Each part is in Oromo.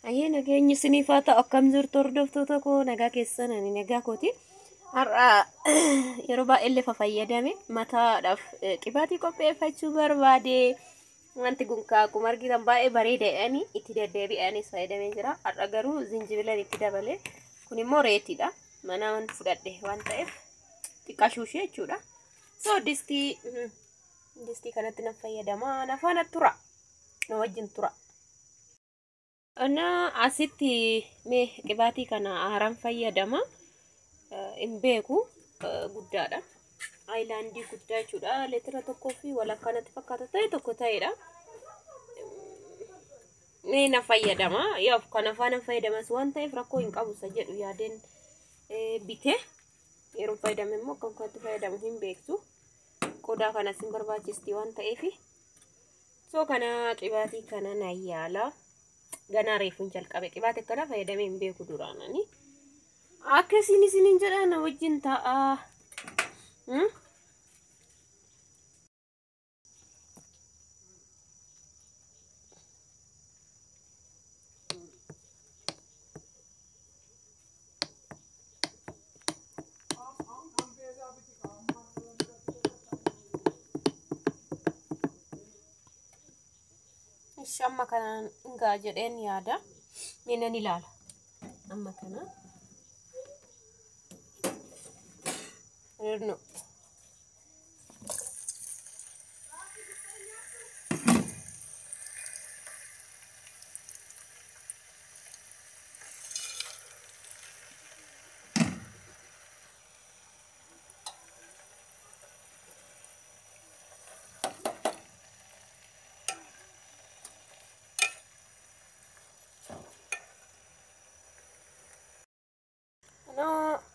Ayyee nageenyi isiniif haa ta'u akkam jirtu hordoftoota koo nagaa keessan ani nagaa kooti. Har'a yeroo baay'ee lafa fayyadame mataadhaaf qibaatii qopheeffachuu barbaade. Wanti kun akkuma argitan baay'ee bareedaadhaani itti deddeebi'anis fayyadamee jira. Har'a garuu zinjibilan itti dabale. Kun immoo reetiidha. Mana waan fudhadhe waan ta'eef xiqqaa shuushee jechuudha. So distii kanatti nan fayyadama. Na faana tura. Na wajjin tura. እና asitti mee qibaatii kana haaraan fayyadama. Hin beeku guddaadha. Ayilaandii guddaa jechuudha. Leetira tokkoo fi walakkaa natti fakkaata ta'e tokko ta'edha. Mee na fayyadama. Yaaf kana faana fayyadamas waan ta'eef rakkoo hin qabu isa jedhu yaadeen bite. Yeroo fayyadame immoo akkam kanatti fayyadamu hin beektu. Qodaa kanas hin barbaachisti waan ta'eef. So kana qibaatii kana na yaala. Ganaa reefuun jalqabe qibaatii akkana fayyadamee hin beeku duraanani. Akkasiin isiniin jedha na wajjin ta'a. Ishi amma kanaan hingaa jedheen yaada. Mee nan ilaala. Amma kana. No.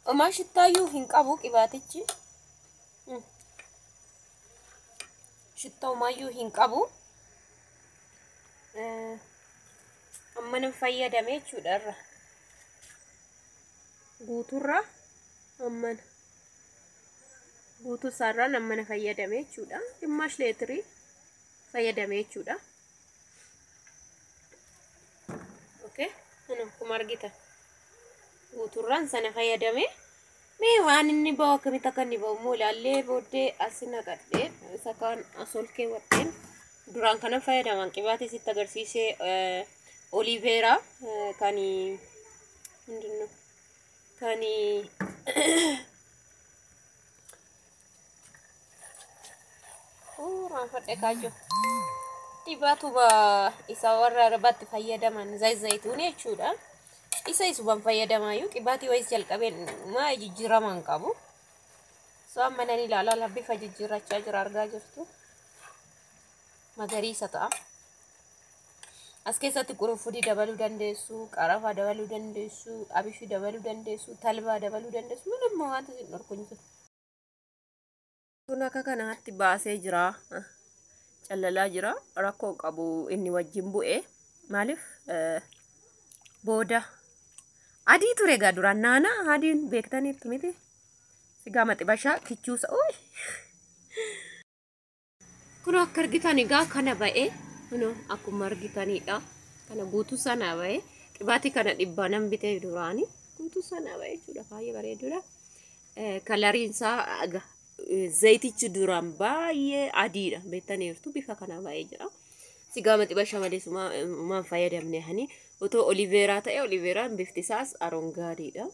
Homaa shittaayyuu hin qabu qibaatichi. Shittaa homaayyuu hin qabu. Amma nan fayyadame jechuudha irra. Guutuurra ammana. Guutuu isaarraan ammana fayyadame jechuudha. Dhimmash leetirii fayyadame jechuudha. Okay. Akkuma argitan. Guutuurraan sana fayyadame. Mee waan inni bahu akkamitti akka inni bahu immoo ilaallee booddee as naqadhee isa kaan as ol keewwadheen duraan kanan fayyadaman qibaatii sitti agarsiisee oliiveeraa kan kan raanfadhe kaajjo dibaatuma isa warra arabaatti fayyadaman zayituun jechuudha. Isa isuban fayyadamaayyuu qibaatii wayis jalqabeen maa jijjiirama hin qabu. So amma nan ilaala bifa jijjiirrachaa jira argaa jirtu. Magariisa ta'a. As keessatti qurunfudii dabaluu dandeessu, qarafaa dabaluu dandeessu, abishii dabaluu dandeessu, talbaa dabaluu dandeessu. Minimmoo wanta isin dhorku hin jiru. Kun akka kanaatti baasee jira. Callalaa jira. Rakkoo qabu inni wajjin bu'e. Maaliif booda adii ture egaa duraan naanaa adiin beektaniirtu miti. Sigaa maxibashaa kichuusa. Kun akka argitan egaa kana ba'e. Kun akkuma argitanidha. Kana guutuu sana ba'e. Qibaatii kana dhibbaa nan bitee duraani. Guutuu sana ba'e jechuudha. Baay'ee bareedudha. Kalariin isaa zayitichi duraan baay'ee adiidha. Beektaniirtu bifa kana ba'ee jira. Sigaa maxibashaa malee maan fayyadamne hani. Otoo oliiveeraa ta'e oliiveeraan bifti isaas arongaadiidha.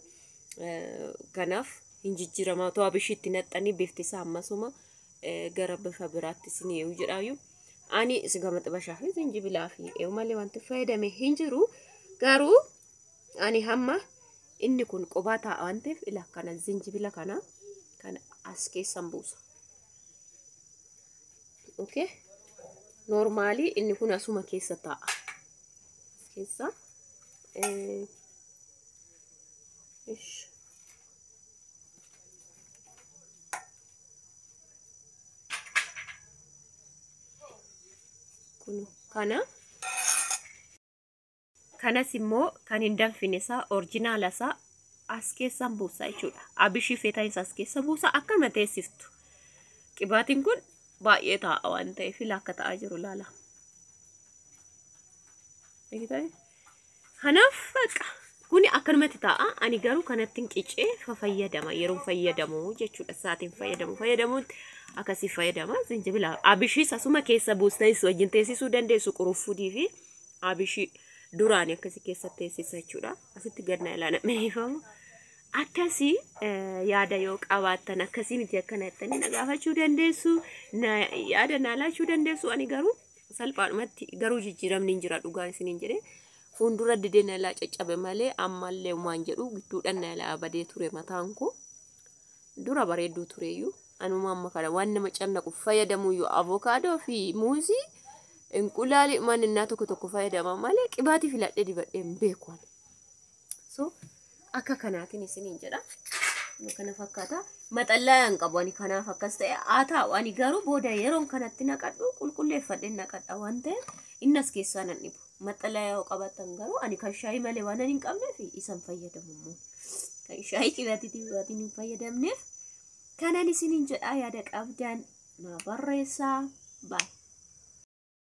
Kanaaf hin jijjiirama. Otoo abishiitti naqxanii bifti isaa ammasuma gara bifa biraatti isin jedhaayyuu. Ani sigaa maxibashaa fi zinjibilaa fi malee wanti fayyadame hin jiru. Garuu ani hamma inni kun qobaa taa'a waan ta'eef ila kana zinjibila kana kana as keessan buusa. Okay. Noormaalii inni kun asuma keessa taa'a. As keessa. Kun kana. Kanas immoo kan hin danfine isaa orjinaala isaa as keessan buusa jechuudha. Abishii feetaa isaa as keessa buusa akkuma teessiftu. Qibaatiin kun baay'ee taa'a waan ta'eef akka ta'aa jiru ilaala. Kanaaf baqa kuni akkanumatti taa'a. Ani garuu kanatti qicee fayyadama yeroo fayyadamu jechuudha. Sa'aatiin fayyadamu fayyadamuutti akkasii fayyadama. Zinjibila abishiis asuma keessa buustanis wajjin teessisuu dandeessu, quruffudii fi abishii duraan akkasii keessa teessisa jechuudha. Asitti gad na ilaalamee meefama. Akkasii yaada yoo qabaattan akkasii miti akkana jettanii na gaafachuu dandeessu. Yaada na laachuu dandeessu. Ani garuu salphaadhumatti garuu jijjiiramni hin jira dhugaan isiniin jedhee. Fuuldura didee na ilaa caccabe malee ammallee waan jedhu gidduudhaan na ilaa badee ture mataan koo. Dura bareedduu tureyyuu anuma amma kana waan nama cannaqu fayyadamuyyuu avokaadoo fi muuzii inqulaalii mannaa tokko tokko fayyadama malee qibaatii filadhee dibadhee hin beeku. So akka kanaatiin isiniin jedha. Kana fakkaata. Maxallaa hin qabu ani, kanaaf akkas ta'e haa taa'u. Ani garuu booda yeroon kanatti naqadhu qulqulleeffadhee naqadha waan ta'eef inni as keessaa nan dhibu. Maxallaa yoo qabaatan garuu ani kan shaayii malee waan hin qabneef isan fayyadamu immoo. Kan shaayii qibaatiin hin fayyadamneef kanan isiniin jedha, yaada qabdan na barreessaa. Baay'ee.